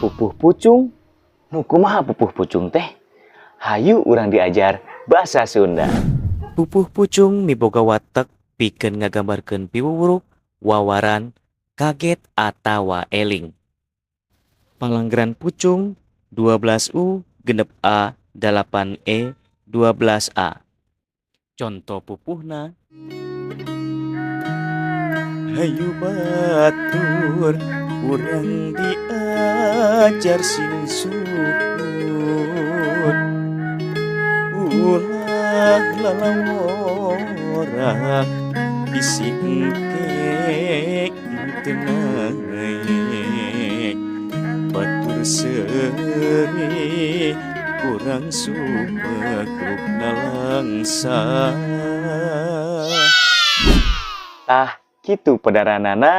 Pupuh pucung? Nu kumaha pupuh pucung teh? Hayu urang diajar bahasa Sunda. Pupuh pucung miboga watek pikeun ngagambarkeun piwuwuruk, wawaran, kaget atawa eling. Palanggeran pucung 12 U 6 A 8 E 12 A. Conto pupuhna. Hayu batur, urang diajar sing syukur, ulah lalawora bisi engke teu naek. Batur seuri, urang sumekruk nalangsa. Tah, kitu pedaranana.